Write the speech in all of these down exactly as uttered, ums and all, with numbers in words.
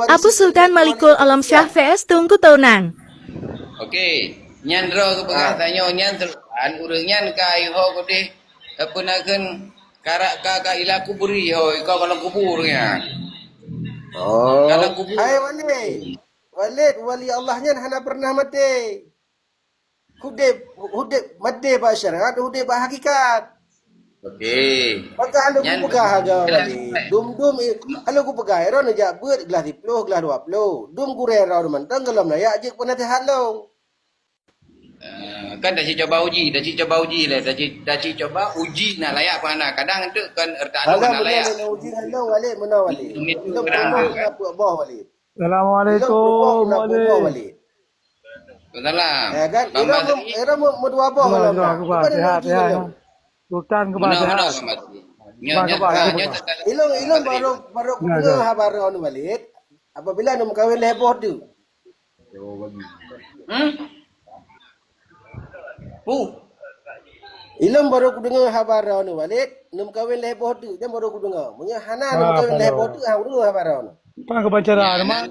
Abu Sultan Malikul Alam Syah V S Teungku Taunang. Okey, nyan droe geupeugah tanyoe nyan Sultan, ureueng nyan ka iho keudeh, apa na kheun, karak ka, ka ila kuburi ho, iko ka lam kubur nyan. Oh. Ka lam kubur. Hai Walid. Walid, wali Allah nyan hana pernah maté. Hudeb, hudeb maté bak syariat, hudeb bak hakikat. Okey. Maka hana kupeugah agam Walid. Dum-dum i-, hana kupeugah, droeneuh jak beuet glah siploh, glah dua ploh. Dum gurée droeneuh mantong gohlom layak jeuet peunasihat lôn. Eh, kan taci cuba uji, taci cuba uji lé, taci, taci cuba uji na layak peue hana. Kadang tu kan erta tu hana layak. Uji ngon lôn Walid, meunoe Walid. Lôn peurumoh na peuet boh Walid. Assalamualaikum, Walid. Waalaikumsalam. Ya kan? Ira mu-, ira mu-, meudua boh lom. Sehat, sehat. Sultan keuba sehat. Ilong, ilong baru, baru kudeungoe haba droeneuh Walid. Apabila neumeukawen lhée boh teuk. Hmm? Puh. Ilong baru kudeungoe haba droeneuh Walid, neumeukawen lhée boh teuk, nyan baru kudeungoe. Meunyoe hana neumeukawen lhée boh teuk, hana kudeungoe haba droeneuh. Pan keubancara teuma.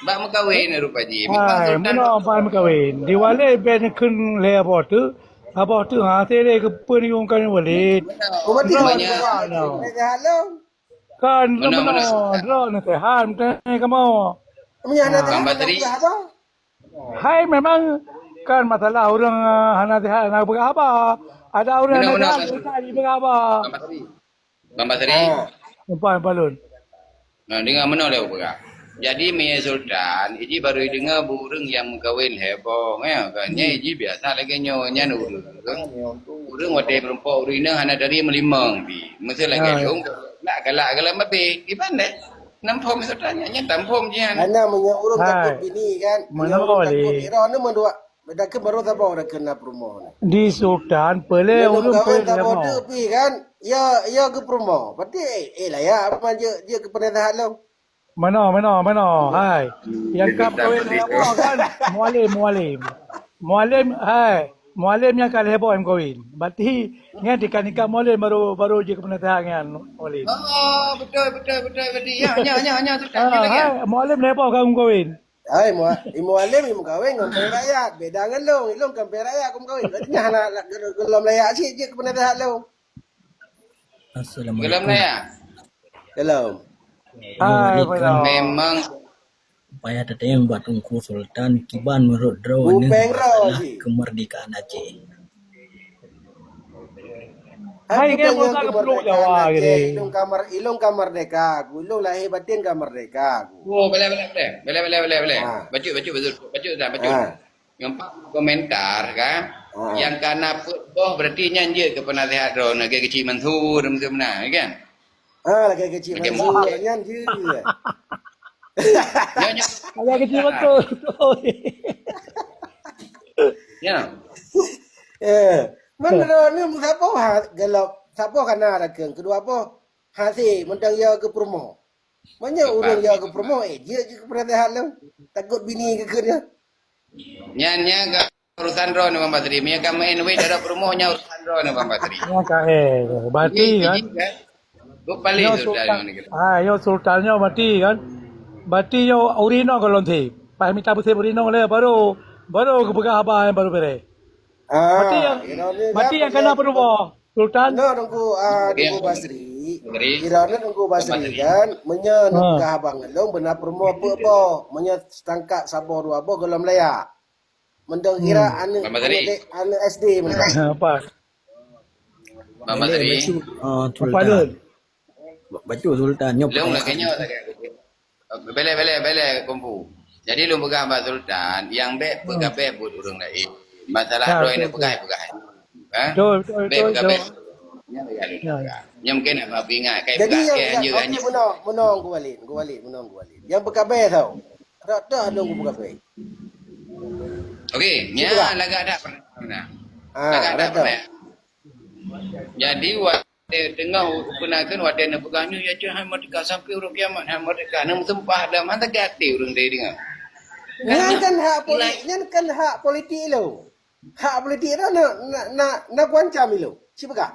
Bak meukawen rupa jih. Hai, meunoe pan meukawen. Di Walid bèk neukheun lhée boh teuk, saboh teuk ha, teuh lé keupeue neuyue meukawen Walid. Oh, berarti kan meunoe, droeneuh teuhan, teuh kamoe. Meunyoe hana teuhan, Bang Batri. Hai, memang kan masalah ureueng, eh, hana sihat, hana peugah haba. Ada ureueng hana sihat, hana jipeugah haba. Bang Basri. Bang Basri. Ah. Empat, empat lôn. Nah, dengar meunoe lé peugah. Jadi, Mie Sultan, iji baru deungoe bu ureueng nyang meukawen heboh, ya kan? Nya iji biasa lagèe nyoe, nyan ureueng. Ureueng watèe meurumpok ureueng inong hana dari meulimong bi. Meusti lagèe lôn, nak galak-galak mabé. Iban deh. Nam phom Sultan, nyan tam phom jian. Hana meunyoe ureueng takot bini kan. Meunyoe ureueng takot, ira ni meudua. Dak keu baru saboh dak keu na peurumoh ni. Di Sultan, peulé ureueng peulé saboh tu pi kan. Ya, ya keu peurumoh. Berarti, eh, eh, layak apa je, je keu penasehat lom. Meunoe, meunoe, meunoe. Hai. Nyang ka meukawen hana boh kan? Mualim, mualim. Mualim, hai. Mualim nyang ka lhèe boh meukawen. Berarti nyan tika-tika mualim baru, baru jeuet keu peunasihat nyan mualim. Oh, betul, betul, betul, betul. Ya, ya, ya, ya, tu tak ada lagi. Hai, mualim lhèe boh ka meukawen. Hai, mua-, mualim meukawen ngon pèng rakyat. Beda ngon lôn. Lôn kan pèng rakyat meukawen. Berarti nyan hana, hana, gohlom layak cit jeuet keu peunasihat lôn. Assalamualaikum. Belum lah ya? Belum. Hai, memang payah tatanyong bak Teungku Sultan kiban meunurot droeneuh masalah kemerdekaan Aceh. Hai, kan bukan bukan kemerdekaan Jawa Aceh. Ilong kamar, ilong kamar merdeka. Ilong lahir batin kamar merdeka. Oh, boleh, boleh, boleh. Boleh, boleh, boleh, boleh. Ha. Bacut, bacut, bacut. Bacut dah, bacut. Ha. Nyoe pat komentar kan. Ha. Nyang ka na peuet boh berarti nyan jeuet keu peunasihat droeneuh lagèe keu Cik Mansur meunan kan? Ha, lagèe keu Cik Mansur nyan jeuet. Nyoe, nyoe. Lagèe keu Cik Mansur. Ya. Eh, man droeneuh saboh ha, galak saboh kana rakeung, keudua boh hase mantong ya keu peurumoh. Meunyoe ureueng ya keu peurumoh, eh, jeuet jeuet keu peunasihat lom. Takot bini geukheun nyan. Nyan, nyan ka urusan droeneuh Bang Basri. Meunyoe ka main weh dara peurumoh nyan urusan droeneuh Bang Basri. Nyan ka, eh, berarti kan. Nyoe Sultan, ah, nyoe Sultan nyoe berarti kan. Berarti nyoe ureueng inong gohlom sép. Pas mita beusép ureueng inong lé baru, baru geupeugah haba nyan baru beres. Ah, berarti nyang, berarti nyang kana peurumoh. Sultan? Nah, Teungku, ah, Teungku Basri. Kira ni Teungku Basri kan, meunyoe nak peugah abang ngon lôn beuna peurumoh peuet boh. Meunyoe seutangkat saboh dua boh gohlom layak. Mantong kira aneuk, aneuk, aneuk S D mantong. Apa? Bang Basri. Apa Sultan? Bacut Sultan nyoe. Lôn lagèe nyoe lagèe. Beleh, beleh, beleh, Kungfu. Jadi lôn peugah bak Sultan, nyang bèk peugabeh buet ureueng laén. Masalah droe ni peugah, peugah. Ha? Betul, betul, betul, betul. Bèk peugabeh. Nyan mungkin nak peuingat, kai peugah, kai anjeueng, anjeueng. Jadi nyang, nyang, meunoe, meunoe Teungku Walid, Teungku Walid, meunoe Teungku Walid. Nyang peugabeh tau. Rot dah lôn peugabeh. Okey, nyan lagak dak pernah. Ah, lagak dak pernah. Jadi, watèe teungoh geupeugah kheun, watèe neupeugah nyoe, ya, cit, hai merdeka sampai uroe kiamat, hai merdeka. Neumeuseumpah lam, han sakét até ureueng teudeungoe. Nyan kan hak poli-, nyan kan hak politik lôn. Hak politik lôn na, na, na, na kuancam lôn. Ci peugah.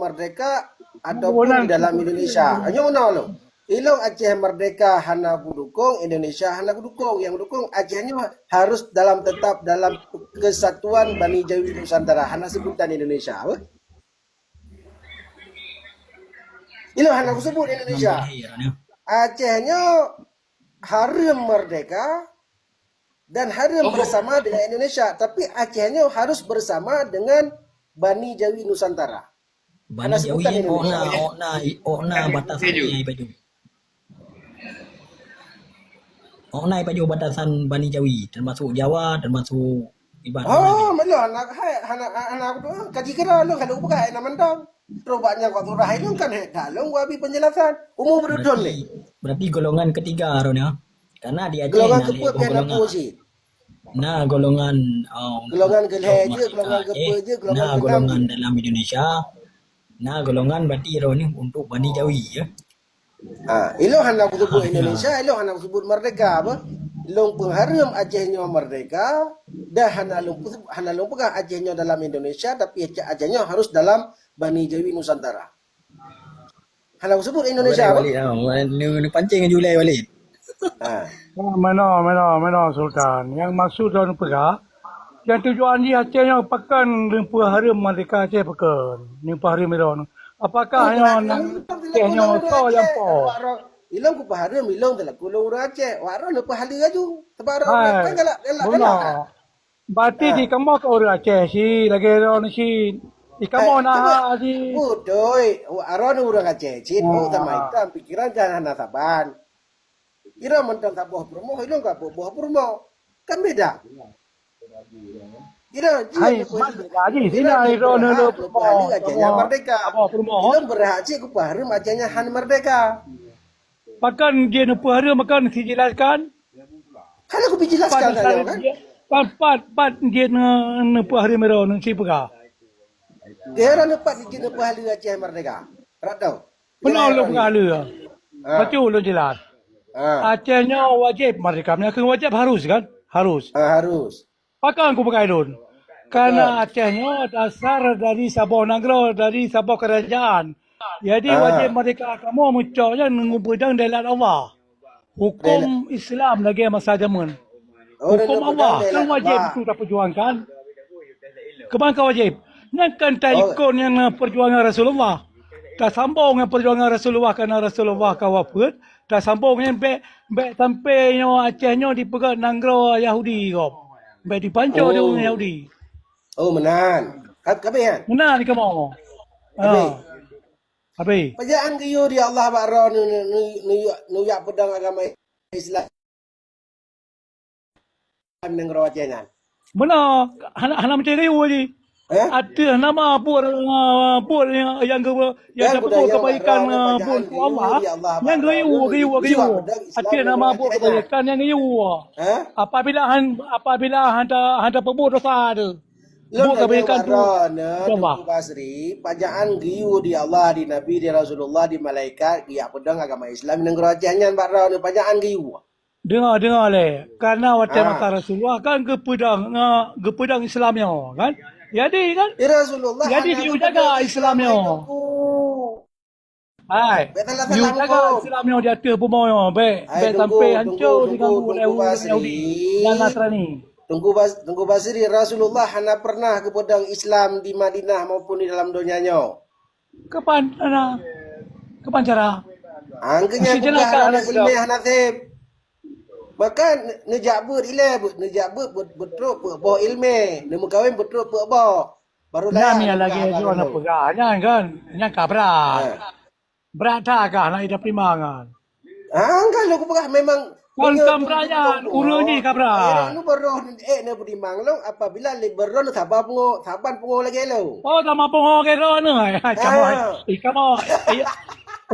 merdeka ataupun di dalam Indonesia. Nyoe meunoe lôn. Ilôn Aceh merdeka hana kudukong, Indonesia hana kudukong. Nyang kudukong Aceh nyoe harus dalam, tetap dalam kesatuan Bani Jawi Nusantara. Hana sebutan Indonesia. Apa? Ilôn hana kusebut Indonesia. Aceh nyoe hareuem merdeka dan hareuem bersama dengan Indonesia, tapi Aceh nyoe harus bersama dengan Bani Jawi Nusantara. Bani Jawi, oh na, oh na, oh na batasan Bani Jawi. Oh na batasan Bani Jawi, termasuk Jawa, termasuk ibarat. Oh, mana hana, hana, hana, hana, kaji kira lôn kalau bukan hana mantong. Terus banyak waktu rahai lôn kan hek dah lôn gua habis penjelasan. Umur berapa tahun ni? Berarti golongan ketiga Ron ya. Karena di Aceh golongan na lé keempat golongan. Golongan, uh, golongan gelhai je, golongan keempat je, golongan dalam Indonesia. Nah, golongan berarti Ron ni untuk Bani Jawi ya. Ha, ilôn hana kusebut Indonesia, ilôn hana kusebut merdeka apa? Lôn penghareuem Aceh nyoe merdeka, dan hana lôn, hana lôn peugah Aceh nyoe dalam Indonesia, tapi Aceh nyoe harus dalam Bani Jawi Nusantara. Hana kusebut Indonesia apa? Balik, balik, ha. Nu, nu pancing julai balik. Ha. Mano, mano, mano Sultan. Yang maksud lôn peugah, yang tujuan jih Aceh nyoe pakon lôn peuhareuem merdeka Aceh pakon. Lôn peuhareuem ilôn. Apakah nyoe nang Aceh nyoe soe nyang po? Ilôn kupeuhareuem, ilôn teulaku lôn ureueng Aceh. Wak Ron neupeuhaleue laju. Teuma Ron kan galak, galak, galak. Berarti di kamoe keu ureueng Aceh si lagèe Ron si. Di kamoe na si. Beutôi, Wak Ron ureueng Aceh si. Oh, sama hitam pikiran kan hana saban. Kira mantong saboh peurumoh, ilôn ka boh peurumoh. Kan beda. Kira jih hai, beda jih. Sina ilôn neuleu peurumoh, Aceh nyan merdeka. Saboh peurumoh. Ilôn berhak cit kupeuhareuem Aceh nyan han merdeka. Pakon jih neupeuhareuem, pakon sijelaskan? Kan aku dijelaskan tadi kan? Pat, pat, pat jih ne-, neupeuhareuem ilôn si peugah. Kira neupat jih neupeuhareuem Aceh merdeka. Rat tau. Beuna ulôn peugah lé. Ha. Bacut ulôn jelas. Ha. Aceh nyoe wajéb merdeka. Meunyoe kheun wajéb harus kan? Harus. Ha, harus. Pakon kupeugah lôn? Karena Aceh nyoe dasar dari saboh nanggroe, dari saboh kerajaan. Jadi wajéb merdeka kamoe meucok nyan meupeudong dèelat Allah. Huköm Islam lagèe masa jameun. Huköm Allah kan wajéb untuk tapeujuangkan. Keuban ka wajéb. Nyan kan taikot nyang peujuangan Rasulullah. Tasambong ngon peujuangan Rasulullah, karena Rasulullah ka wafeuet. Tasambong nyan bèk, bèk sampoe nyoe Aceh nyoe dipeugöt nanggroe Yahudi gob. Bèk dipanco di ureueng Yahudi. Oh, meunan. Ka, ka habéh nyan? Meunan kamoe. Habéh. Habéh. Peujaan geuyue di Allah bak droe nu, nu, nu, nu, nu jak peudong agama Islam nanggroe Aceh nyan. Meunan, hana, hana meucaya geuyue jih. Eh? Ateueh nama buet, buet nyang, nyang geu-, nyang tapeubuet keubaikan, buet keu Allah, nyang geuyue, geuyue, geuyue. Ateueh nama buet keubaikan nyang geuyue. Eh? Apabila han, apabila han ta-, han tapeubuet dosa tu. Lôn tanyong bak droeneuh, Teungku Basri, pajan geuyue di Allah, di Nabi, di Rasulullah, di malaikat, geujak peudong agama Islam nanggroe Aceh nyan bak droeneuh, pajan geuyue. Deungoe, deungoe lé. Karena watèe masa Rasulullah kan geupeudong, geupeudong Islam nyoe, kan? Jadi, kan? Jadi, geuyue jaga Islam nyoe. Hai, geuyue jaga Islam nyoe di ateueh bumoe nyoe, bèk, bèk sampoe hanco diganggu lé ureueng Yahudi dan Nasrani. Teungku Bas-, Teungku Basri, Rasulullah hana pernah geupeudong Islam di Madinah maupun di dalam donya nyoe. Kapan na? Kapan cara? Angkanya aku dah hana ilmu hana seb. Maka ne-, neujak beuet ilée, beuet, neujak beuet, beuet, beuet trok peuet boh ilmu. Neumeukawen beuet trok peuet boh. Baru layak. Nyan lagée droeneuh peugah nyan kan. Nyan ka brat. Ha. Brat that ka hana ida terima nyan. Ah, kan lôn peugah memang kon brat nyan, ureuëng jih ka brat. Ureuëng baroe eh na beurimang lôn apabila lé baroe saban pungo, saban pungo lagée lôn. Oh, sama pungo lagée droeneuh. Hai, kamoe. Ih, kamoe.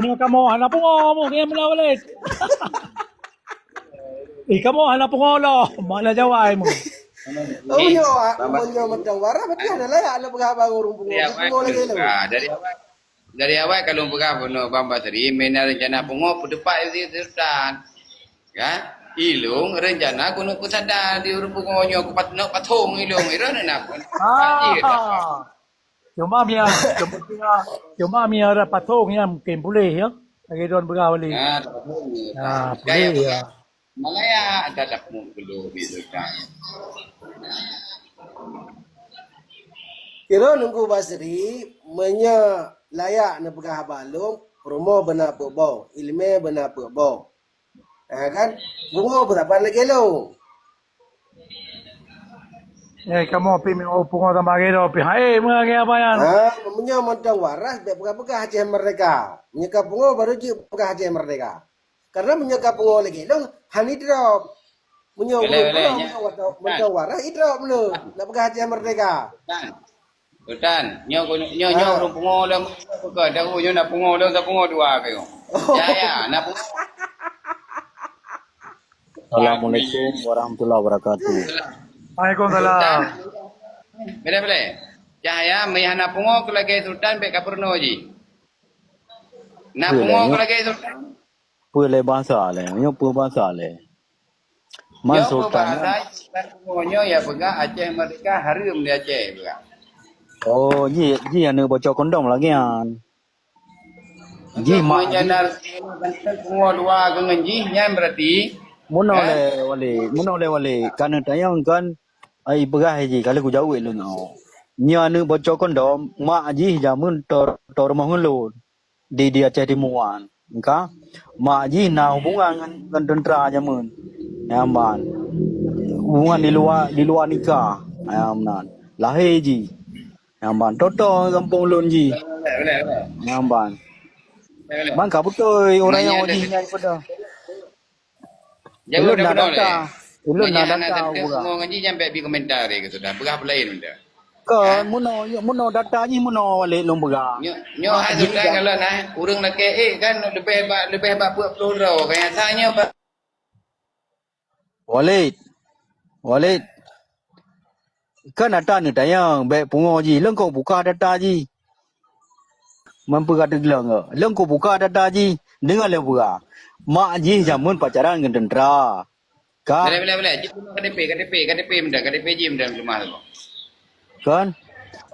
Ih, kamoe hana pungo, mu kaya mula balik. Ih, kamoe hana pungo lom, mana jawai mu. Oh, yo, mun yo mantong waras berarti hana layak lôn peugah bang ureuëng pungo. Pungo lagée lôn. Dari awai Dari awai ka lôn peugah bunoe Bang Basri, meunan rencana pungo peuteupat di Sultan. Kan? Ilong rencana keuneuk peusada di ureuëng pungo nyoe kupat nok pathong ilong. Ira na pun. Ah. Cuma mia, cuma mia, cuma mia ada pathong ya mungkin boleh ya. Lagi don berah balik. Ah, pathong. Ah, boleh ya. Malaya ada dak mungkulu di Sultan. Kira nunggu Basri, meunyoe layak neupeugah haba lôn, rumoh beuna peuet boh, ileumé beuna peuet boh. Ha kan? Bungo beuraban lagée lôn. Eh, kamoe pi mi oh pungo sama lagée lôn pi. Hai, meunyoe lagée apa nyan? Ha, meunyoe mantong waras, bèk peugah-peugah Aceh Merdeka. Meunyoe ka pungo, baru jeuet peugah Aceh Merdeka. Karena meunyoe ka pungo lagée lôn, han idrop. Meunyoe ulôn pungo, meunyoe mantong waras, idrop lôn. Nak peugah Aceh Merdeka. Sultan, nyoe, nyoe, nyoe ureuëng pungo lom, bukan, dah nyoe na pungo lom, dah pungo dua keu. Ya, ya, na pungo. Assalamualaikum warahmatullahi wabarakatuh. Waalaikumsalam. Boleh, boleh. Cahaya, meuhana pungo keu lagée Sultan, bèk ka peurunoe jih. Na pungo keu lagée Sultan. Peue lé bansa lé, nyoe peue bansa lé. Man Sultan nyoe, nyoe ya peugah Aceh Merdeka hareuem di Aceh peugah. Oh, ji, ji aneuk bocok kondom lagée nyan. Ji mak ji. Pungo dua keu ngon jih nyan berarti. Munoe lé wali, munoe lé wali. Ka neutanyong kan, ai peugah ji, ka lheueh kujaweueb lôn nyoe. Nyoe aneuk bocok kondom, mak jih jameun tor, tor rumoh ngon lôn. di, di Aceh Timu nyan. Ka, mak jih na hubungan ngon, ngon teuntra jameun. Nyan ban. Hubungan di luwa, di luwa nikah. Nyan ban. Lahé jih. Nyan ban. Toto gampông lôn jih. Nyan ban. Ban ka beutôi ureuëng nyoe jih nyan pada. Jaweueb dah bunoe lé. Ulôn na data. Ulôn na data. Ngon jih nyang bèk bi komentar lé keu sudah. Peugah peulaén benda. Kon, munoe, munoe data jih munoe walek lôn peugah. Nyoe, nyoe hai sudah kalau na ureuëng lakée ék kan leubeh bak, leubeh bak peuet ploh droe. Kaya sa nyoe bak. Walid. Walid. Kan data neutanyong, bèk pungo jih. Lôn kok buka data jih. Meunyoe ka teugleng, lôn kok buka data jih. Deungon lé buka. Mak jih jameun pacaran ngon teuntra. Ka? Boleh, boleh, boleh. Cit KTP, KTP, KTP meudan, KTP jih meudan keumah tu. Kan?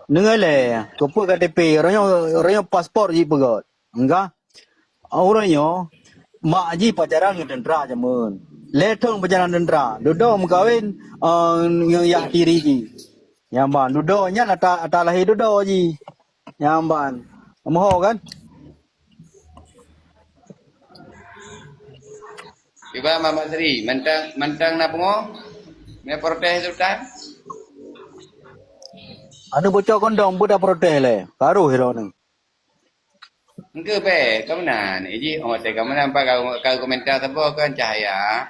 Deungon lé, keupeue KTP? Uroe nyoe, uroe nyoe paspor jih peugöt. Enggak. Uroe nyoe, mak jih pacaran ngon teuntra jameun. Lé thon pacaran teuntra. Dudoe meukawen, eh, ngon yah tiri jih. Nyan ban, dudoe nyan ata, ata lahé dudoe jih. Nyan ban. Meuho kan? Cuba Mak Sri, mantong, mantong na pungo? Meuprotes Sultan? Aneuk bocok kondom, peue taprotes lé? Karoh droeneuh. Engke bèk, ka meunan. Iji, oh, teuka meunan pat ka, ka komentar saboh kan cahya.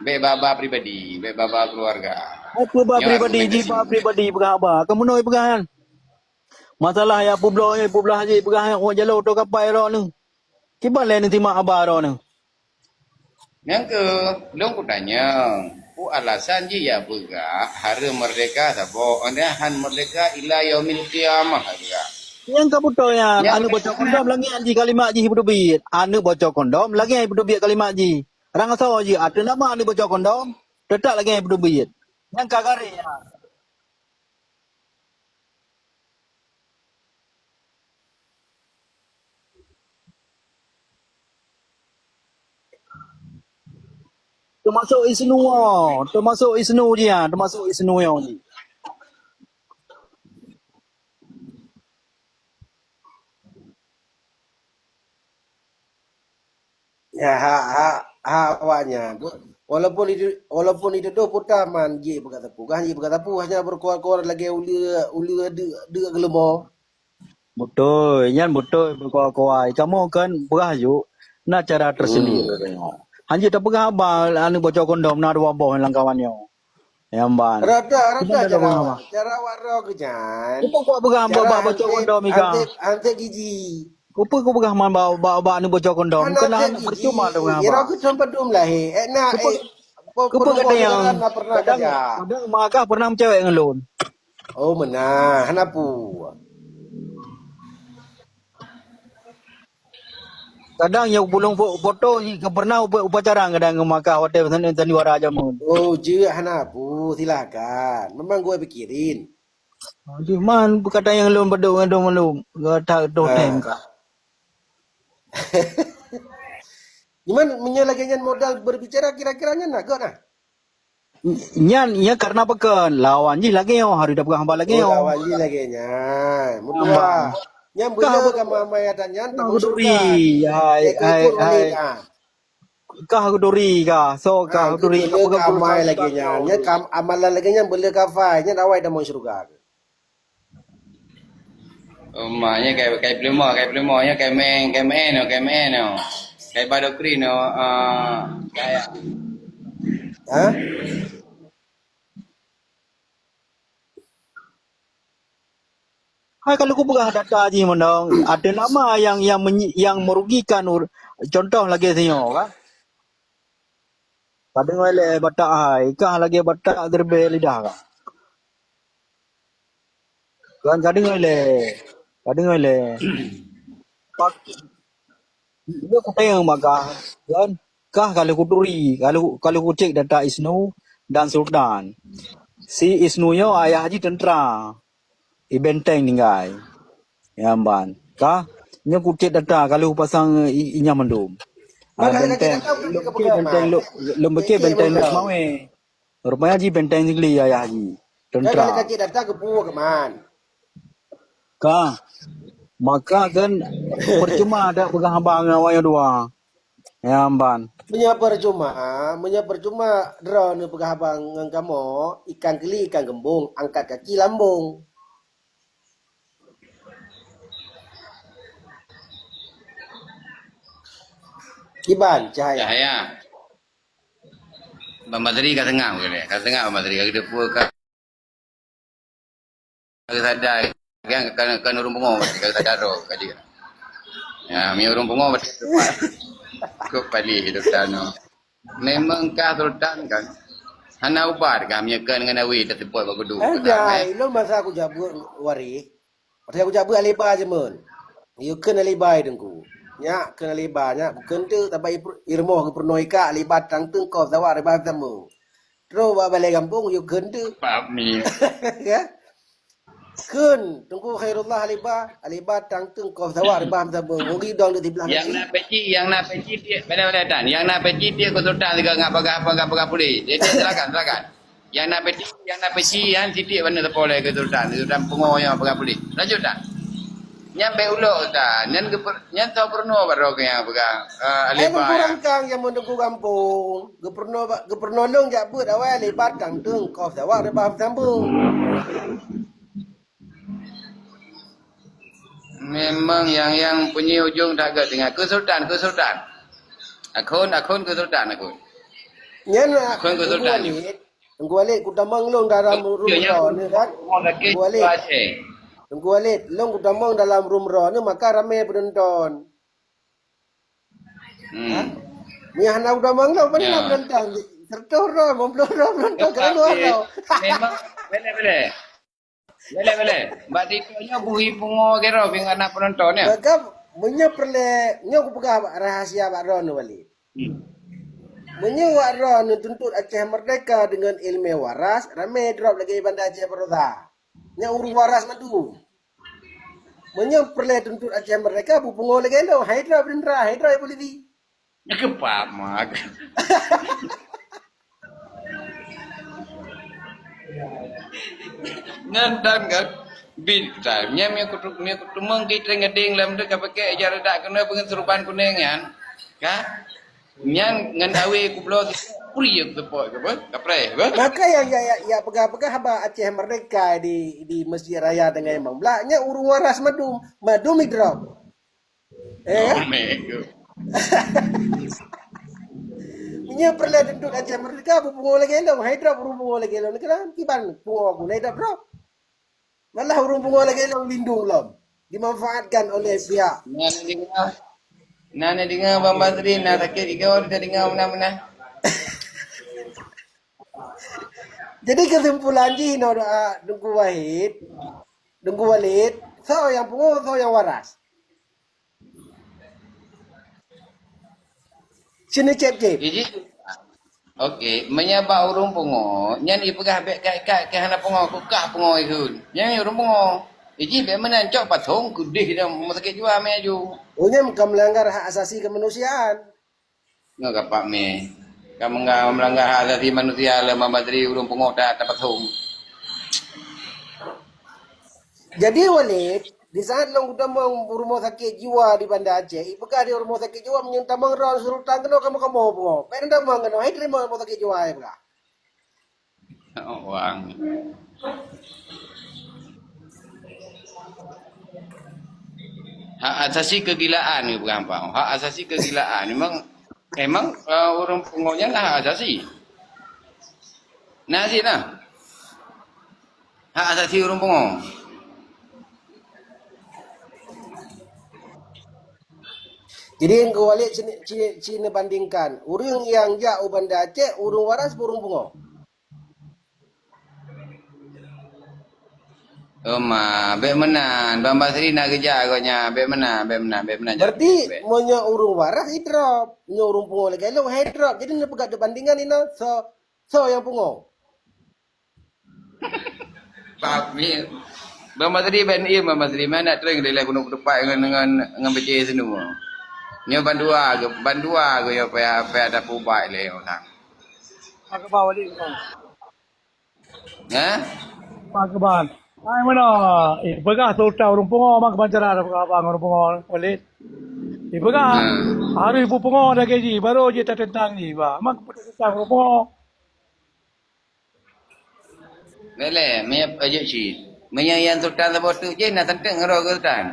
Bèk baba pribadi, bèk baba keluarga. Apa baba pribadi, ji baba pribadi peugah haba. Ka meunoe peugah nyan. Masalah ya peubloe, peubloe haji peugah nyan, oh, jalo to kapai droeneuh. Kiban lé neusimak haba droeneuh. Nyang keu, lôn kutanyong, peue alasan jih ya peugah hareuem merdeka saboh, anda han merdeka ila yaumil qiyamah peugah. Nyang ka beutôi nyan, aneuk bocok kondom lagèe jih kalimat jih beuteubiet. Aneuk bocok kondom lagèe beuteubiet kalimat jih. Rang asoe jih ateueh nama aneuk bocok kondom, teutap lagèe beuteubiet. Nyang ka garéh nyan. Teumasok Isnu, teumasok Isnu jih, teumasok Isnu nyoe jih. ha, ha, ha, awaknyan. Walaupun itu, walaupun itu doh puta man jih peugah teupeu. Kan jih peugah teupeu hanya berkoar-koar lagèe uleue, uleue deuk, deuk geuleumo. Beutôi, nyan beutôi berkoar-koar. Kamoe kan peugah juk na cara tersendiri. Hanya tapeugah haba aneuk boco kondom na dua boh lam kawan nyoe. Nyang ban. Rata, rata cara awak. Cara awak droe keu nyan. Kupeue kuat peugah bak, bak bocor kondom ika? Antek, antek gigi. Kupeue kupeugah man bak, bak, bak aneuk bocor kondom? Keunan antek gigi. Percuma tu peugah bak. Ira keu tempat dum lahé. Eh, na, kupeue, eh, kupeue kadang, kadang mak kah pernah meucewek ngon lôn. Oh, meunan. Hana peue. Kadang nyang pulung fo-, foto jih ka pernah upa-, upacara kadang ngon makah watèe sandiwara jameun. Oh, jeuet hana peue, silakan. Memang gua pikirin. Jih man peukata nyang lôn padum ngon dum lôn. Gata toh tem kah. Cuman meunyoe lagèe nyan modal berbicara kira-kira nyan na gèt nah. Nyan, nyan karena pakon? Lawan jih lagèe nyoe, harus tapeugah haba lagèe nyoe. Oh, lawan jih lagèe nyan. Mudah. Nyan beuna ka amai-amai adat nyan, tamong syurga. Hai, hai, hai. Kah kuturi kah? So kah kuturi kah? Beuna ka amai lagèe nyan. Nyan ka amalan lagèe nyan beuna ka fai, nyan awai tamong syurga. Oh, ma, nyoe kai, kai peuleumah, kai peuleumah, nyoe kai meu'en, kai meu'en, kai meu'en, kai badokri, ah, kai. Ha? Hai, kalau kupeugah data jih meunan, ada nama yang, yang menyi-, yang merugikan ur-, contoh lagèe sinyoe, kan? Padahai lé batak hai, kah lagèe batak geureubeue lidah kah? Kan ka deungoe lé. Ka deungoe lé. Pak, nyoe kutanyong bak kah, kan? Kah ka lheueh kuturi, ka lheueh, ka lheueh kucek data Isnu dan Sultan. Si Isnu nyoe ayah jih teuntra. I Benteng tinggai. Nyang ban. Kah? Nyoe kucek data ka lheueh kupasang i, i nyan mandum. Ah, Benteng, lôn pikir Benteng Lhokseumawe. Rupanya jih Benteng Sigli ayah jih. Teuntra. Ka lheueh kacek data keupeue keuman? Kah, maka kan percuma dak peugah haba ngon awak nyoe dua. Nyang ban. Meunyoe percuma, meunyoe percuma droeneuh peugah haba ngon kamoe, ikan keli ikan geumbong, angkat kaki lambong. Kiban cahaya. Cahaya. Bang Basri ka seungab ke lé? Ka seungab Bang Basri, ka geuteupeue ka, ka geusada, kan, kan, kan ureueng pungo, ka geusada droe ka jeuet. Ya, meunyoe ureueng pungo, kok palih hidup tanoh. Memang kah Sultan kan? Hana ubat kah meunyoe keu ngon awe teuseupôt bak kudu? Eh, dah, ilôn masa kujak beuet waréh. Watèe kujak beuet aléba jameun. Yue kheun aléba i teungku. Nyak kheun aléba, nyak bukheun teuk, sabab i pr-, i rumoh geupeurunoe ika aléba tang teungko sawak aléba samong. Troh bak balèe gampông yue kheun teuk. Paham ni. Ya? Kheun Teungku Khairullah aléba, aléba tang teungko sawak aléba samong. Rugi dong di siblah. Nyang na peci, nyang na peci tiek, balèe-balèe tan. Nyang na peci tiek keu Sultan sigoe ngat peugah, peugah, peugah puléh. Jadi silakan, silakan. Nyang na peci, nyang na peci nyan sitiek bak nyoe teupoleh keu Sultan. Sultan pungo nyoe peugah puléh. Lanjut dah. Nyan bèk ulok Sultan. Nyan geuper-, nyan soe peurunoe baroe keu nyang peugah, eh, aléba nyan. Ai Teungku Rangkang nyang meununggu gampông. Geupeurunoe ba-, geupeurunoe lôn jak beuet awai aléba tang teungko sawak aléba sambong. Memang nyang, nyang punyi ujong that gèt tinggai. Keu Sultan, keu Sultan. Akhon, akhon keu Sultan, akhon. Nyan, Akhon keu Sultan. Teungku Walid, Teungku Walid, kutamong lôn dalam room droeneuh kan? Teungku Walid. Teungku Walid, lôn kutamong dalam room droeneuh, maka ramè peunonton. Hmm. Nyan hana kutamong lôn, pane na peunonton? Seratus droe, lima puluh droe peunonton, keunan dua droe. Memang, boleh, boleh. Boleh, boleh. Bak TikTok nyoe bui pungo keudroe, beu hana peunonton, ya? Maka, meunyoe peureulèe, nyoe kupeugah rahasia bak droeneuh, Walid. Hmm. Meunyoe awak droeneuh tuntut Aceh Merdeka deungon ileumèe waras, ramè drop lagèe Banda Aceh Barosa. Nyan ureueng waras mandum. Meunyoe peureulèe tuntut Aceh Merdeka, beupungo lagèe lôn, hai droe peuntra, hai droe polisi. Keupak mak. Nyan dan kan, bit time. Nyan mie kutu-, mie kutumeng kita ngedeng lam tu ka pakai ija redak kena pengen seruban kuning nyan. Ka? Nyan ngon awe kubloe, puri ya teupok ke, apa? Kapreh, apa? Maka nyang ya, ya, ya peugah-peugah haba Aceh Merdeka di, di Masjid Raya Dangai Limong Blaih, nyan ureuëng waras madum, madum idrop. Eh, kan? Meunyoe peureulée duduk Aceh Merdeka, beupungo lagée lôn, hai drop ureuëng pungo lagée lôn, kan? Kiban pungo gulai drop-drop. Malah ureuëng pungo lagée lôn lindung lom, dimanfaatkan oleh pihak. Na neudeungoe, na neudeungoe Bang Basri, na sakét igoe teudeungoe meunan-meunan. Jadi kesimpulan jih, no, doa Teungku Wahid, Teungku Walid, soe nyang pungo, soe nyang waras? Sini cep-cep. Iji, oke, meunyoe bak ureuëng pungo, nyan ipeugah bék kat-kat keu hana pungo, kukah pungo ikheun. Nyan ureuëng pungo. Iji bék meunan, cok pathong keudeh lam rumah sakit jiwa meuaju. Oh, nyan ka melanggar hak asasi kemanusiaan. Nyoe kapak mé. Ka meunga-, melanggar hak asasi manusia lé Muhammad Tri ureuëng pungo ta-, tapathong. Jadi Walid, di saat lôn kutamong rumoh sakét jiwa di Banda Aceh, ipeugah di rumoh sakét jiwa meunyoe tamong droe sultan keunoe kamoe-kamoe pungo. Bék tamong keunoe, hai teurimong rumoh sakét jiwa, ipeugah. Wang. Hak asasi kegilaan, ipeugah hampa. Hak asasi kegilaan. Memang, memang, eh, ureuëng pungo nyan lah hak asasi. Nah, sit nah. Hak asasi ureuëng pungo. Jadi, Teungku Walid, ci, ci, ci neubandingkan, ureuëng nyang jak u Banda Aceh, ureuëng waras, ureuëng pungo. Oma, bék meunan. Bang Basri na geujak gobnyan. Bék meunan, bék meunan, bék meunan. Berarti, bék. Meunyoe ureuëng waras, idrop. Meunyoe ureuëng pungo lagée lôn, hai drop. Jadi, neupeugah bandingan inoe, soe, soe nyang pungo. Pak Mir. Bang Basri, ban im Bang Basri, mana teueng dilèe keuneuk teumpat ngon, ngon, ngon B C S nyoe. Nyoe bandua ge, bandua ge nyoe payah, payah tapubat lé urang. Aku bawa di kau. Ha? Pak Keban. Hai mana? Eh, peugah sultan ureuëng pungo, mak keban cara dah peugah abang ureuëng pungo, Walid. Eh, peugah. Ha. Harus ibu pungo dah gaji, baru je tatentang ji, bah. Mak tentang ureuëng pungo. Boleh, meunyoe, eh, jeuet cit. Meunyoe Yan Sultan saboh teuk jih, na santeueng ngon droe keu Sultan.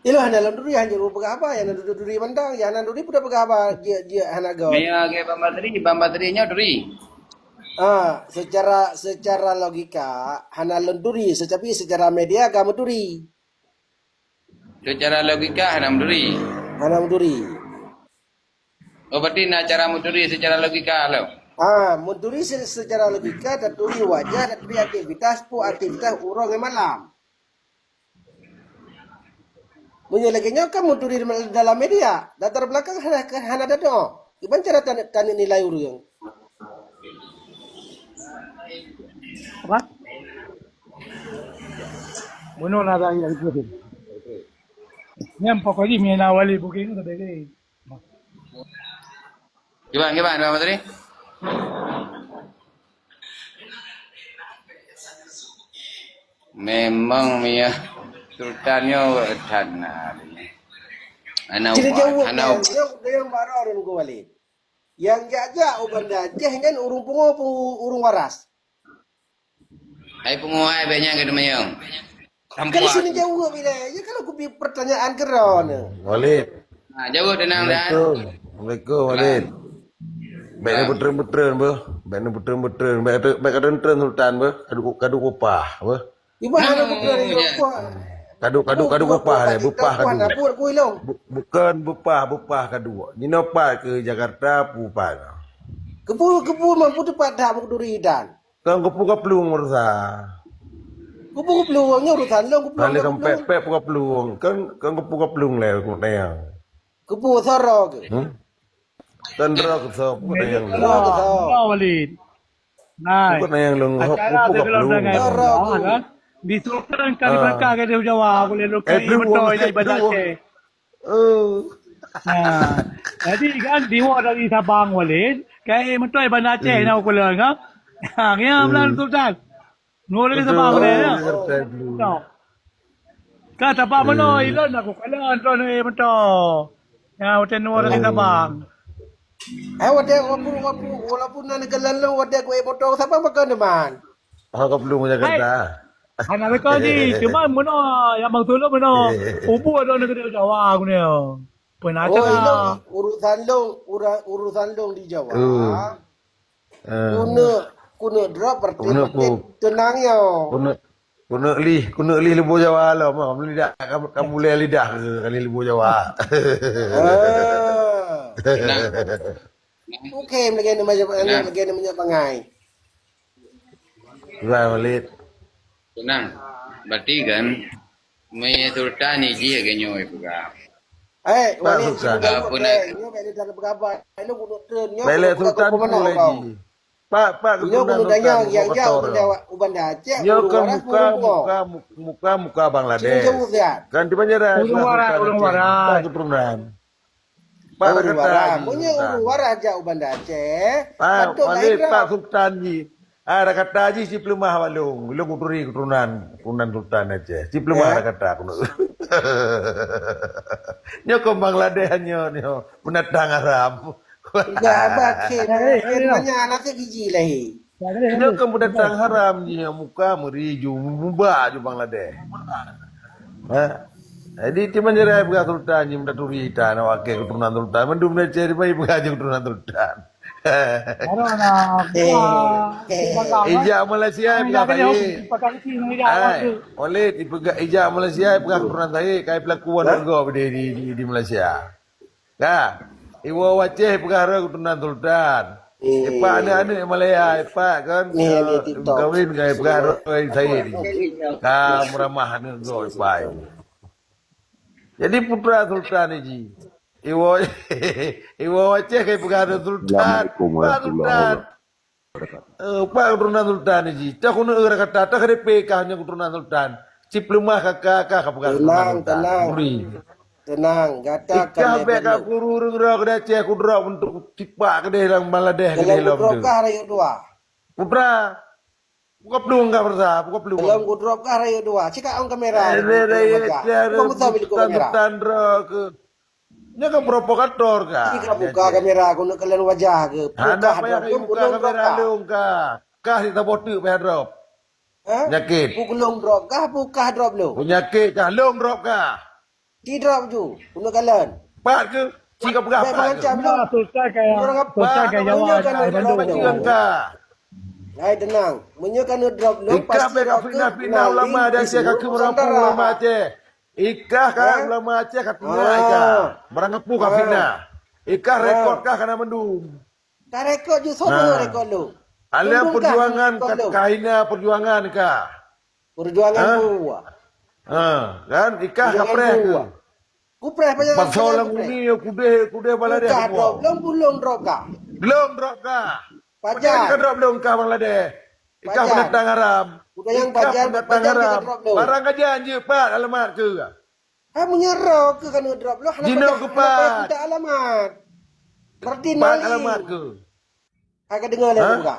Ilah hana lôn turi, hana lôn peugah haba, nyang na duri-duri mantong, nyang na duri peue peugah haba, jeuet, jeuet hana göt. Meunyoe lagèe Bang Basri, Bang Basri nyoe turi. Ah, secara, secara logika hana lôn turi, tetapi secara media ka meuturi. Secara logika hana meuturi. Hana meuturi. Oh, berarti na cara meuturi secara logika lom. Ah, meuturi se-, secara logika, taturi wajah, taturi aktivitas, peue aktivitas uroe ngon malam. Meunyoe lagèe nyoe kan meuturi dalam media, latar belakang hana, hana tatu'oh. Kiban cara tan-, tanilai ureueng? Apa? Bunoe na lagèe nyan. Nyan pokok jih mina wali bukeng tu tadi. Kiban, kiban, Bang Basri? Memang Mia Sultan nyoe that na. Hana ubah, hana ubah. Nyang, nyang baroe Teungku Walid. Nyang jak-jak u Banda Aceh nyan ureueng pungo, ureueng waras. Hai pungo hai, bèk nyan keu teumanyong. Kan sini jaweueb ilèe. Ya kalau kupi pertanyaan keudroe nyoe. Walid. Ha, jaweueb tenang dah. Assalamualaikum. Assalamualaikum, Walid. Bèk na beutreun-beutreun beuh. Bèk na beutreun-beutreun. Bèk, bèk ka treun-treun Sultan beuh. Kadu, kadu kupah beuh. Iban hana beutreun kupah. Kadu, kadu, kadu kupah lé, bupah kadu. Bu-, bukon bupah, bupah kadu. Jinoe pat keu Jakarta, bupah. Keupeue, keupeue mampu teupat that meuturi dan. Kan keupeue kaplueng urosan. Keupeue kaplueng nyoe urosan lôn, keupeue kaplueng. Hana kan pèk-pèk peue kaplueng. Kan, kan keupeue kaplueng lé keuneuk nyan. Keupeue soroe keuh? Hmm? Kan droe keuh soe, peue nyan. Droe keuh soe? Walid. Nah, bukan yang lôn hok acara pupuk teugeulong kaplueng. Dangai Soroe keuh. Kan? Di Sultan kali berkah ke di Jawa, boleh lôn kai beutôi dari Banda Aceh. Oh. Nah, jadi kan diwoe dari Sabang Walid, kai meuteui Banda Aceh na ukeulon kan. Ha, ngiang bulan Sultan. Nuwoe dari Sabang Walid ya. Ka Sabang meunoe ilôn aku kalon droe ni meuteui. Ya, hotel nuwoe dari Sabang. Eh, watèe walaupun, walaupun, walaupun na neukalon lôn, watèe ku ék motong, saban pakon teuma. Oh, ka peuleueng Jakarta. Hana teuka jih. Cuma meunoe, nyang maksud lôn meunoe. Ubu ada negeri Jawa aku ni. Pernah Oh, cakap. Ilong, urusan long, ura-, urusan long di Jawa. Eh. Keuneuk, keuneuk drop berarti Keuneuk peutét pu- teunang yo. Keuneuk, keuneuk lih, keuneuk lih lubô Jawa lom. Kamu lidah, kamu, kamu lé lidah ke kali lubô Jawa. Ah. Tenang. Oke, lagèe nama, lagèe nama bangai. Tuan Walid. Tenang. Berarti kan, meunyoe Sultan ni jih lagèe nyoe peugah. Eh, Pak Walid, Sultan. Sultan, Apa nak? Nyoe bèk lé peugah apa. Nyoe Bèk lé peugah Sultan peumanoe pun lagi. Pak, Pak, Nyoe Sultan, keuneuk tanya Sultan, nyang jak Kotor. Banda, u Banda Aceh, Nyoe ureueng kan waras muka, ureueng tuha. Muka, muka, muka Bangladesh. Sini jauh siat. Kan di Banjaran, Ureueng waras, Sultan ureueng Aceh. Waras. Pak Sultan. Pak Oh, ureueng Jakarta waras. Haji Meunyoe Sultan. Ureueng waras jak u Banda Aceh, Pak patut Walid, laén Pak dah. Sultan ji. Ah, Jakarta ji si peuleumah bak lôn. Lôn kuturi keturunan, keturunan Sultan Aceh. Si peuleumah Eh? Jakarta keuneuk. Nyoe kon Bangladesh nyoe, nyoe. Peunatang haram. Dah bakhin, bakhin banyak nasib biji lahé. Nyoe kon peunatang haram ji, muka meuri ju, mubak ju Bangladesh. Ha? Jadi, timan jarai peugah Sultan ji, meutaturi tan, awak kèe keturunan Sultan. Mandum Aceh di bai peugah ju keturunan Sultan. Baru nak Eh, buka, eh. buka, Ijak Malaysia Kami peugah dah kena Said. Pakai sini, dah Hai, waktu. Oleh dipeugah ijak Malaysia peugah keturunan Said, kai pelaku Hah? warga di, di, di, di Malaysia. Ka, iwoe u Aceh peugah droe keturunan Sultan. Eh. Epak aneuk-aneuk Malaya, epak kan, Ni, ni eh, TikTok. Kawin kan peugah droe Said ni. Ka meuramah aneuk droe epak. Jadi putra Sultan ni ji. Iwoe, iwoe u Aceh kan peugah droe Sultan. Assalamualaikum Pak warahmatullahi Sultan. wabarakatuh. Eh, Pak keturunan Sultan ni ji. Tah keuneuk eu kata, tah K T P kah nyoe keturunan Sultan. Cit peuleumah ka, ka, ka, ka peugah keturunan Tenang, Sultan. tenang. Beri. Tenang, gata Ikah keuneuk bèk ka keuneuk. Kuru ureueng droe keudeh Aceh kudrop untuk tipak keudeh lam Bangladesh Dalam keudeh lom kudrop tu. Kah rayeuk dua? Putra, buka peluang kah Putra, buka peluang. Dalam kudrop kah rayeuk dua? Cik ong kamera Eh, ni, ni, ni, wajah. ni, Bukan ni, betul milik Sultan, kamera. Sultan droe ke. Nyoe kan provokator kah? Cik buka kamera keuneuk kalon wajah ke? Hana Buka payah drop, buka buka kamera drop kah? Lôn kah. Kah di saboh teuk payah drop. Ha? Penyakit. Pu geulong drop kah, pu kah drop lom? Penyakit kah, long drop kah? Ci drop ju, keuneuk kalon. Pat ke? Ci ka peugah Baik pat ke? mengancam lom. Sultan kaya, Orang apa? Sultan kaya Jawa, Meunyoe ka kaya neudrop Bandung. lom. Meunyoe ka Hai, tenang. Meunyoe ka neudrop lom, Ikah pasti bèk ka drop ke fitnah-fitnah ulama Nurdin, Aceh, ka Gusnul, keu meurapuk Nusantara. ulama Aceh. Ikah ka Ha. ulama Aceh ka tunyok Ah. ikah. Barang apa ka Ha. fitnah. Ikah Ha. rekod kah ka na mandum. Ka rekod ju, soe Nah. rekod lu? Alam Tundukkan perjuangan rekod ka, lu. Ka hina perjuangan ka. Perjuangan Ha? buah. Ha, kan? Ikah Perjuangan kapreh ke? buah. Kupreh, pajan Pasal kupreh, lam kupreh. Uni ya kudeh, kudeh Bangladesh Buka semua. drop, lom pun lom drop ka. Lom drop ka. Pajan. Pajan ka drop lom ka Bangladesh. Ikah Pajan. Pendatang haram. Udah yang Ikah pajan, pendatang pajan haram. Kita drop lom. Barang kajan je, Pak, alamat ke? Hai meunyoe roh keuh ka neudrop lom, hana Jinoe payah, hana payah kupat. Minta alamat. Berarti Pat nali. Alamat keuh. Hai ka deungoe lé Ha? buka.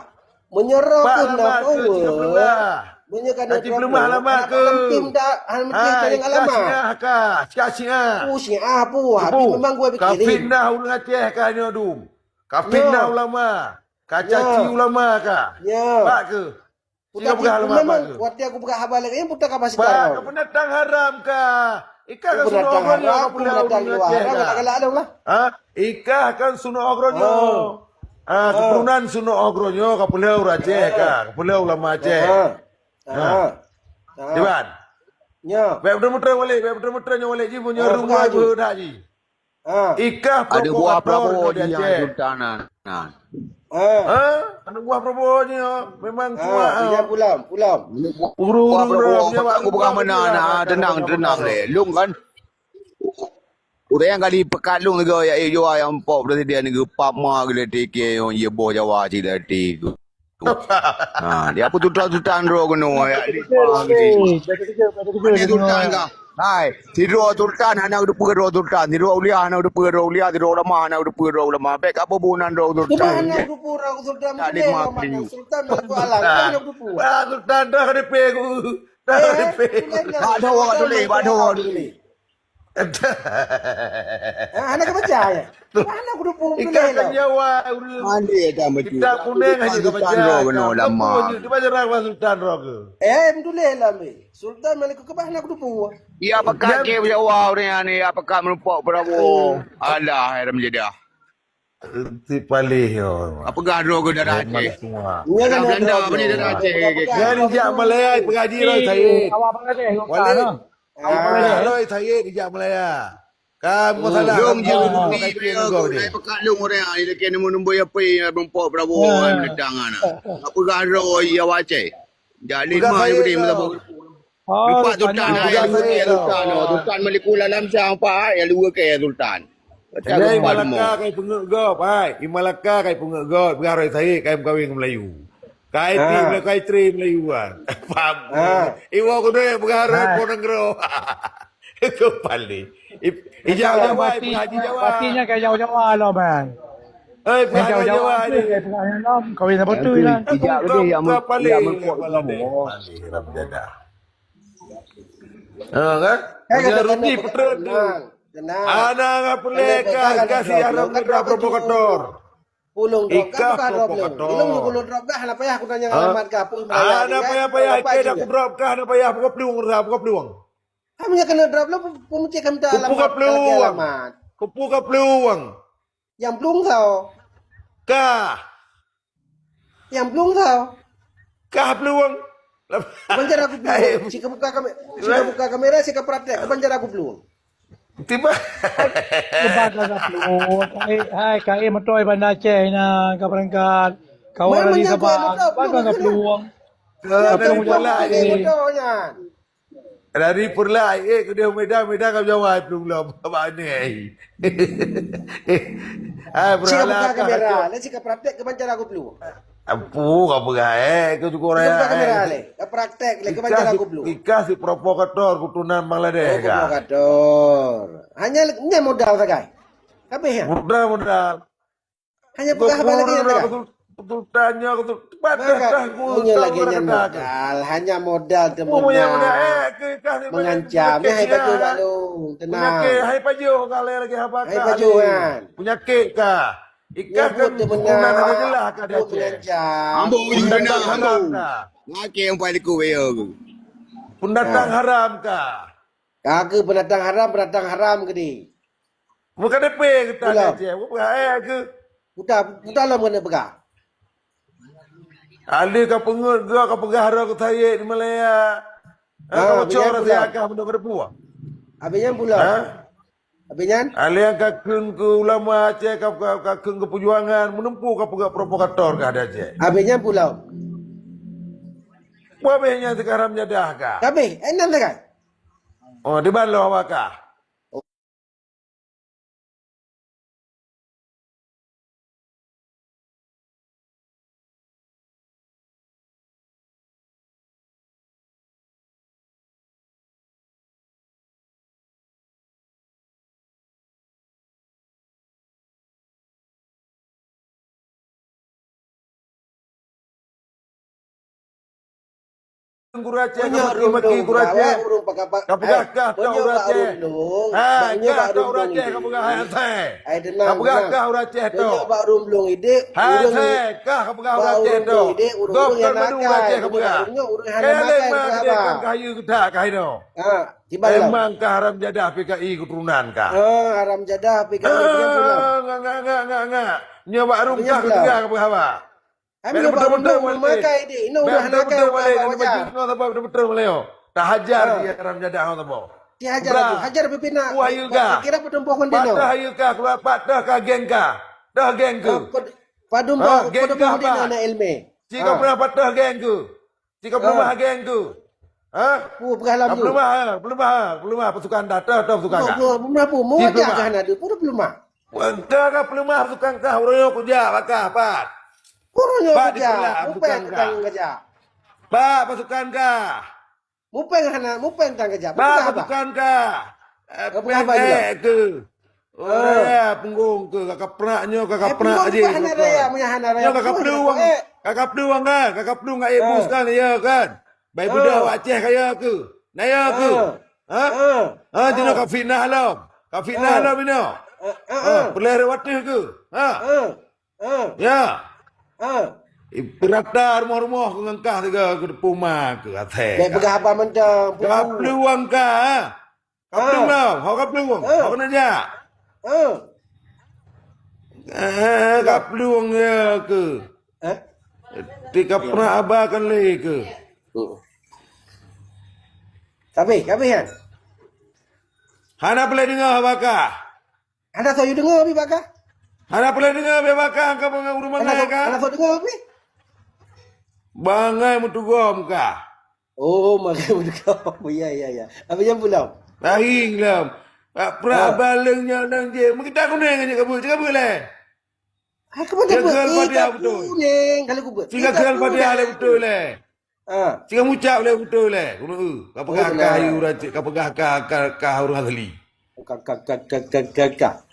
Meunyoe roh Pat keuh na alamat keuh, power, Cik Abdullah. Meunyoe ka Cik neudrop Abdullah lom, alamat hana keuh. Payah minta, hana minta Hai, tanya ikah alamat. Sinah ka, sikah sinah. Oh, sinah apa? Tapi Ibu, memang gue ka pikirin. Fitnah ureueng Aceh ka nyoe dum. Ka fitnah Nyoe. Ulama. Ka caci Nyoe. Ulama ka. Nyoe. Pat keuh. Putra Singapura peugah, memang lama ke? Watèe aku peugah haba lagèe nyan, putra ka pasti Pak, tahu. Kau pendatang haram kah? Ikah kan sunat haram, kau pendatang luar haram, kau tak galak dong lah. Ha? Ikah kan sunat Ogronya. Ha. Ha, keturunan sunat Ogronya, kau pula ureueng Aceh kah? Kau pula ulama Aceh. Ha. Ha. Ha. Ha. Iban. Nya. Baik, betul-betul balik, baik, betul-betul nyoe balik ji, punya rumah je dah ji. Ha. Ikah ada buah provokator Prabowo di Aceh. Sultan nah. Ha. Ha? Ada buah Prabowo ni, ha? Memang ha, kuat, ha. Pulang, pulang. Urus-urus Prabowo, aku bukan menang, nah, tenang, tenang deh. Lung kan. Udah yang kali pekat lung lagi ya, eh, jua yang pop dah dia ni pap ma gila tiki yang ye boh Jawa cik dah tiku. Ha, dia apa tutan-tutan droe keunoe ya. Ni tutan kah? Hai, sidroe tutan hana geudupeue droe tutan, sidroe uliah hana geudupeue droe uliah, sidroe ulama hana geudupeue droe ulama. Bèk ka peubunan droe tutan. Cuma hana geudupeue droe tutan. Tak ada mati. Sultan Mangku Alam, hana geudupeue. Ah, tutan dah ada pegu. Dah ada pegu. Bak doa tulis, bak doa tulis. Ah, hana ka baca, ya? Hana kuteupeu. Ikan tuléh lah. Jawa, ureueng. Mandi dah betul. Kitab kuning hanya ka baca. Sultan Roh kena ulama. Teupeu je, cuba jarang lah Sultan Roh ke? Eh, betuléh lah, mbe. Sultan Maliku Kebah hana kuteupeu. Ya, pekat ke Jawa orang ni, ya, pekat menumpuk Prabowo. Alah, haram jadah. Ti palih yo. Apa gah droe ke darah Aceh? Nya kan Belanda apa ni darah Aceh? Kan jak Malaya pengaji Roy Said. Awak Bangladesh, Walid. Awak Bangladesh Roy Said dijak Malaya. Kamu salah. Long je ni dia pekat long orang ni lagi nemu nombor apa yang berempok Prabowo ai menentang ana. Apa gah droe ya Aceh? Jak lima ni boleh melabuh. Oh, Lupa Sultan, hai, ya, lupa ya, Sultan. Oh, Sultan Malikul Alam siapa, hai, ya, lupa ke, ya, Sultan. Baca Malaka kai peungeuet gob, hai. I Malaka kai peungeuet gob, peugah Roy Said, kai meukawen ngon Melayu. Kai tri, Melayu, kai tri Melayu, ah. Paham? Iwa kudu peugah Roy Ponegoro. Kepala. Ijak Jawa, pasti, Haji Jawa. Pastinya kai Jawa-Jawa lah, bang. Eh, kai Jawa-Jawa ni. Kai peugah nyan lah, kawin apa tu lah. Ijak gede yang men-, yang mengkok kamu. Ha, kan? Eh, punya kata rugi kena betul tu. Tenang, tenang. Ana ngah peureulèe kah, kah si Aram Nidra provokator. Pulung drop kah, bukan drop lé. Ilung pulung drop kah, hana payah aku tanya alamat kah, apa. Hana payah-payah, dah aku drop kah, hana payah, buka peluang, buka peluang. Kamu yang kena drop lé, pemucik kami tak alamat. Buka peluang. Buka peluang. Yang belum kau. Kah. Nyang plueng tau. Kah plueng. Kebanjar aku plueng. Hai. Si kebuka kame-, si kebuka kamera, si ke praktek. Kebanjar aku plueng. Tiba. Lebat lah dah plueng. Hai, hai, kai motor Banda Aceh na, ka berangkat. Kawan dari Sabah. Lebat lah dah plueng. Ke dari Pulai. Motor nyan. Dari Purlai, eh, keudeh Medan, Medan ka Jawa, eh, peulom-lom. Bak ni, eh. Eh, cik buka kamera, lah cik ka praktek kebanjar aku peulom. Ampu, ka peugah, eh, ke cukup raya, eh. Buka kamera, leh. Ka praktek, leh, kebanjar aku peulom. Ikah si provokator, keturunan Bangladesh, oh, kah? Provokator. Hanya le-, ni modal sagai. Habis, ya? Modal, modal. Hanya peugah haba lagèe nyan teuka. Betul, betul tanya, betul. Maka, meunyoe lagèe nyan modal, hanya modal teuh meunang. Mengancam. Ni hai pajoh bak lôn, tenang. Penyakit, hai pajoh, ka lé lagèe haba ka. Hai pajoh, kan. Penyakit ka. Ikan kan bukan ada jelas ka dia. Mengancam. Ambo uji beuna, ambo. Ngakè umpai liku bayo. Pendatang haram ka. Ka keuh pendatang haram, pendatang haram keuh di. Bukan D P kita Aceh, bukan, eh, ke? Puta, puta lom kena peugah. Ada ka peungeut gak, ka peugah roh ke Said di Malaya. Ha, ka bocor si Akah benda berpuang. Habis nyan pula. Ha? Habis nyan? Ada yang ka kheun ke ulama Aceh, ka, ka, ka kheun ke perjuangan, menempuh ka peugah provokator ka ada Aceh. Habis nyan pula. Buat habis nyan sekarang menyadah ka. Habis, eh, enam sekarang. Oh, di baloh awak kah? Guru Aceh, ka maki-maki guru Aceh. Ka peugah kah tau ureueng Aceh. Ha, kah tau ureueng Aceh, ka peugah hai asai. Ka peugah kah ureueng Aceh tau. Hai asai, kah ka peugah ureueng Aceh tau. Gob gob madu ureueng Aceh ka peugah. Kaya lé ma gede kah kayu geutak kah inoe. Ha, memang kah haram jadah P K I keturunan kah. Ha, haram jadah P K I. Ngak, ngak, ngak, ngak, ngak. Nyoe bak rumpah keudroe ka peugah haba. Kami nyoe bak rundong meumakai deh. Inoe udah hana kai bak wajan. Betul-betul Malay. Tahajar dia haram jadah orang tabo. Dihajar lagi. Hajar pimpinan. Wah, iya kah? Kira peutumpok kon dino. Patah iya kah? Keluar patah kah geng kah? Dah geng ke? Padum padum dino anak ilmu. Cik kau pernah patah geng ke? Cik kau pernah geng ke? Ha? Peugah lam tu. Peulumah, peulumah, peulumah pasukan dah. Toh, toh pasukan dah. Peulumah, peulumah. Peulumah. Peulumah. Engkah ka peuleumah pasukan kah, uroe nyoe kujak bak kah, pat. Uroe nyoe kujak, mupeng kutang kejak. Pat pasukan kah. Mupeng hana, mupeng tang kejak. Pat pasukan kah. Eh, peugah baju. Eh, ke. Oh, eh, punggong ke, kakak perak nyoe, kakak perak aja. Nyoe kakak peluang. Kakak peluang kan, kakak peluang kat Airbus kan, ya kan. Bai beudôh awak Aceh kaya ke? Naya ke? Ha? Ha, jinoe ka fitnah lom. Ka fitnah lom inoe. Ha, peureulèe rot watèe keuh. Ha. Ha. Ya. Ha. Peurata rumoh-rumoh keu ngon kah tiga keu teupeu ma keu athèe. Bèk peugah haba mantong. Ka plueng kah, ha? Ka plueng lom, ho ka plueng. Ho keuneuk jak. Ha. Eh, ka plueng ya keuh. Ha? Tika pernah abah kan lé keuh. Kabeh, kabeh kan? Hana peureulèe deungö bak kah. Hana soe deungö pih bak kah? Hana peureulèe deungö pih bak kah, ka bangai ureueng mangai kah? Hana soe deungö pih? Bangai meutugom kah? Oh, mangai meutugom. Ya, ya, ya. Abis nyan peue lom? Lahi lom. Pra baleng nyan nang jih. Meukita kuneng nyan kabeuet, cit kabeuet leh. Aku pun tak buat. Gagal Fatihah betul. Kuneng kalau aku buat. Cit gagal Fatihah leh betul leh. Ah. Cit mucap leh betul leh. Keuneuk, ka peugah kah ayu rancik, ka peugah kah, kah, kah ureueng asli. Ka, ka, ka, ka, ka, ka, ka.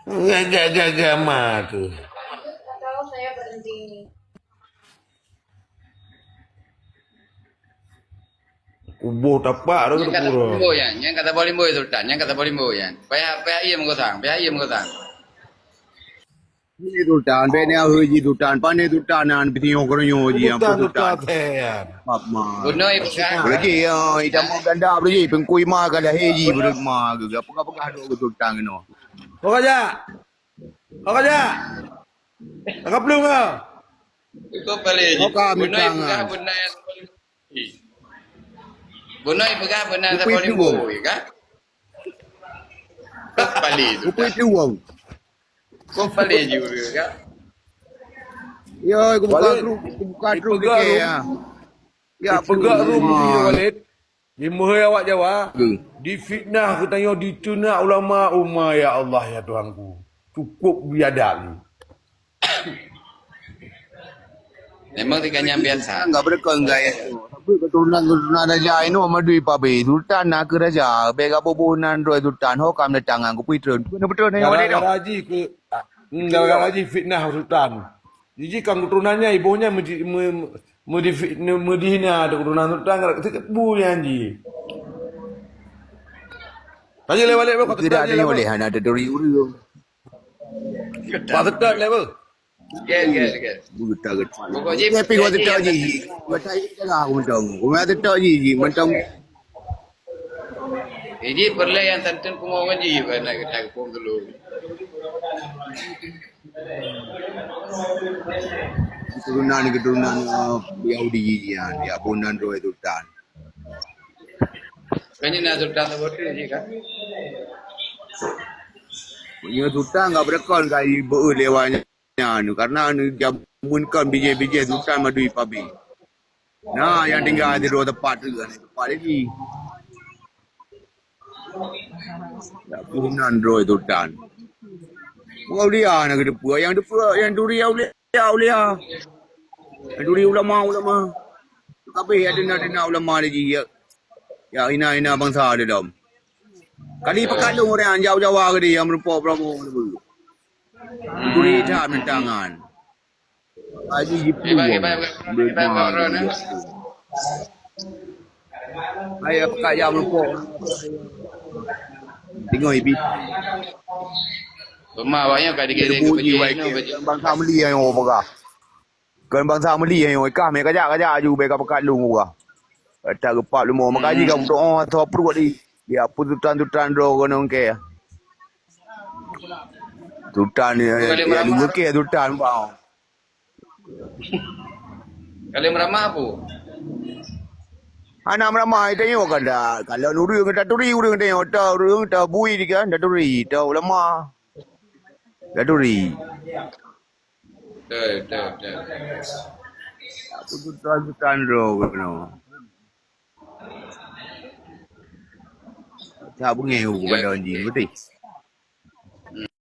Gagah-gagah ma tu. Kuboh tapak dah. Nyan kata boh limbo nyan, nyan kata boh limbo nyan. Payah, payah iya meugosang, payah iya meugosang. Ni Sultan, bèk ni ahôi ji Sultan, pane Sultan nan, piti nyoe keunoe nyoe ji, ampun Sultan. Sultan, eh, ya. Maaf, ma. Gunoi peugah. Boleh ji, ya, hitam ganda boleh ji, pengkui ma ka lahé ji, beureumat ma, geuga peugah-peugah dok keu Sultan keunoe. Ho ka jak. Ho ka jak. Ka plueng ka. Iko balik ji. Ho ka. Gunoi peugah beuna. Gunoi peugah beuna saboh limbo, ya kan? Balik tu. Upui tuwong. Kok balik je, kan? Ya, aku buka grup, aku buka grup ke ya. Ya, peugah rum di Walid. Di meuhai awak Jawa. Difitnah geutanyoe, diteunak ulama, uma ya Allah ya Tuhanku. Cukup biadab ni. Memang tinggal nyang biasa. Enggak berekon gaya. Tapi keturunan-keturunan raja inoe madui pabe. Sultan na keu raja. Bèk gaboh-boh nan droe sultan. Ho kam datang ngon kupui treun. Betul-betul nyoe. Gara-gara ji ke, gara-gara ji fitnah sultan. Jiji kam keturunan nyan, iboh nyan meudi-, me-, meudi-, meudihina keturunan sultan. Gara-gara bu nyan ji. Tanya lewat-lewat kau tidak ada yang boleh hana ada duri uri. Pak Seutôt lé beuh. Gen, gen, gen. Buta get. Pokok jih, tapi gua tetap ji. Gua tak jaga aku mentong. Gua tetap ji, ji mentong. Jadi perlu yang santun pengawan ji, bukan nak kita kepung dulu. Keturunan, keturunan, uh, Yahudi ji, ya, ya, pun dan roh sultan. Kan ni nak sultan tu betul ji kan? Ya, sultan enggak berekon kan ibu lewatnya. Nyan, karena anu jameun kon bijéh-bijéh sultan madui pabe. Nah, nyang tinggai sidroe teumpat tu, teumpat lagi. Dak pun nan droe sultan. Aulia na geuteupeue, nyang teupeue, nyang turi aulia, aulia. Nyang turi ulama, ulama. Kabeh ya dena-dena ulama lagi, ya. Ya, hina-hina bansa di dalam. Kali pekalung orang jauh-jauh ke dia, meureumpok Prabowo. Gurita meutangan. Haji jipu. Hai, apa kaya meureumpok? Tengok ibi. Rumah awaknya kat dikit-dikit. Bangsa meli yang orang peugah. Kon bansa meuli nyoe, kah mé kajak-kajak aju bèk ka peukat lôn urah. Ka geupap leumo, maka jih ka meudoa atau pruet di. Di apui tutan-tutan droe keunoe kèe. Tutan, ya, ya, ya, lôn kèe tutan bang. Kali meurama apa? Hana meurama, tanyoe kan dak. Kalau ureueng ka taturi, ureueng tanyoe, ta ureueng, ta bui di kan, taturi, ta ulama. Taturi. Betul, betul, betul. Aku tu tuan-tuan droe keunoe. Tak bengeh aku kandang anjing, betul?